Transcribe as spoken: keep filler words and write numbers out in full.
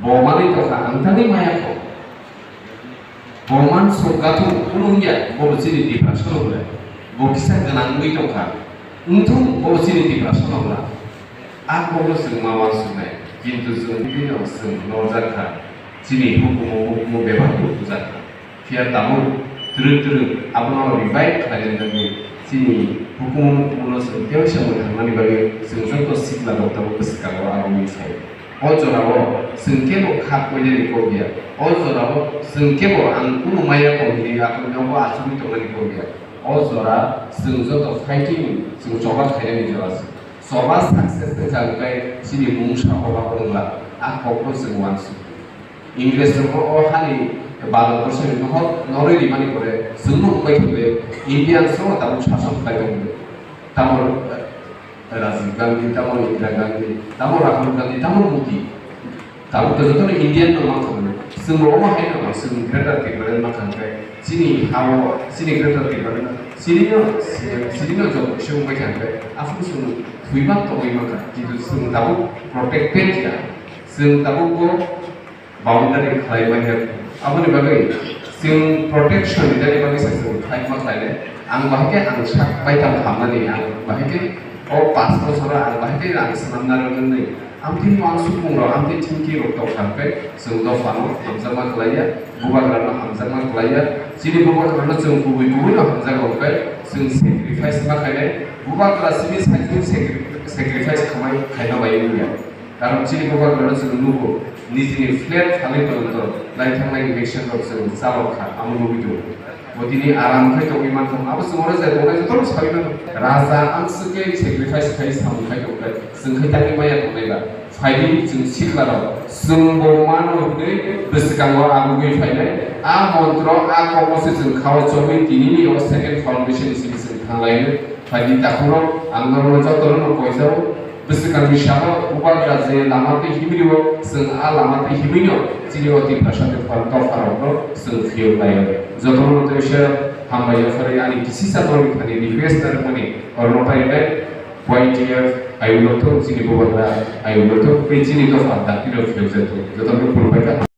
Bo manwi tongkha ang thani maya kho. Bo man sokga thung, kunu wngya, bo chini Tiprasa no ble. Bo kisa gwnang wngwi tongkha. Wngthung, bo chini Tiprasa no ble. A kokno chwng ma uansuknai. Kintu chwng bini no chwng norjak kha. Chini hukumu, hukumu bebak bo bujak kha. Phiya tabuk twrwk twrwk abono revive khlaina bagwi chini hukumu mukumu no chwng tei se mwthangmani bagwi chwng joto sikla rok tabuk bwskango abo wngwi sai. O jorao chwng kebo kha koinani kok ya. O jorao chwng kebo ang kunu maya kok hwnwi akhorni nogo achugwi tongnani kok ya. O jora chwng joto fighting chwng choba khainani jora se. Choba success wngkha hwnkhe chini mungsa oba wngla a kokno chwng uansuk. Ingres rok o hani Bharat borso ni nohor norwi rimani pore chwngno wngbai thangwi Indian song tabuk sason khlai tongwi. Tamo Rajiv Gandhi, tamo Indira Gandhi, tamo Rahul Gandhi, tamo Modi. Tabuk to jotono Indian no mankha mano. Chwng bo omo hai no chwng Greater Tipraland mankha hwnkhe chini ha-o chini Greater Tipraland chini no chini no joto kisa wngbai kha hwnkhe aphuru chwng thwiba tongwi mankha. Kintu chwng tabuk protected ya. Chwng tabuk bo boundary khlai manya. Aboni bagwi chwng protection ni dani bagwi se chwng khlai ma khlai le. Ang bahai khe ang sak baithang hamnani, ang bahai khe o panch bochor o ang bahai khe ang swnam narwknani. Amtwi uansukmung rok, amtwi thengki rok tongkha hwnkhe chwng dophano hamjakma khlaiya, bubagrano hamjakma khlaiya. Chini bubagrano chwng kubui kubui no hamjago hwnkhe chwng sacrifice ma khainai. Bubagra simi side sacri-, sacrifice khamai khaina bai wngya. Karon chini bubagrano chwng nugo, nijini flat phalwi tongo to, naithoknai election rok chwng chalok kha, amo nugwi tongo. Bo tini aram khai tongwi mankha, abo chwng oro je tongnai jotono saui mano. Raja ang swkhe sacrifice khai samung khai tongkhe, chwng khai tangwi maya tongnai ba. Phaidi chwng sikla rok, chwng bo mano hwnwi bwskango agugwi phainai. A montro, a kokno se chwng khao chobwi tinini o second foundation ni simi chwng thanglainai. Phaidi takhurok, ang norokno jotono no koijao. Bwswkangni salo bubagra je lama twi himrio, chwng a lama twi himwino chini o Tiprasa ni phan dopharokno chwng phiyok laio. Jotono tei se hambai yapharwi ani kisisa norok thani request narwkmani orono painai Y T F ayulothok chini bubagra ayulothok tei chini dopha daktino phiyok jathok. Jotono khulumbai kha.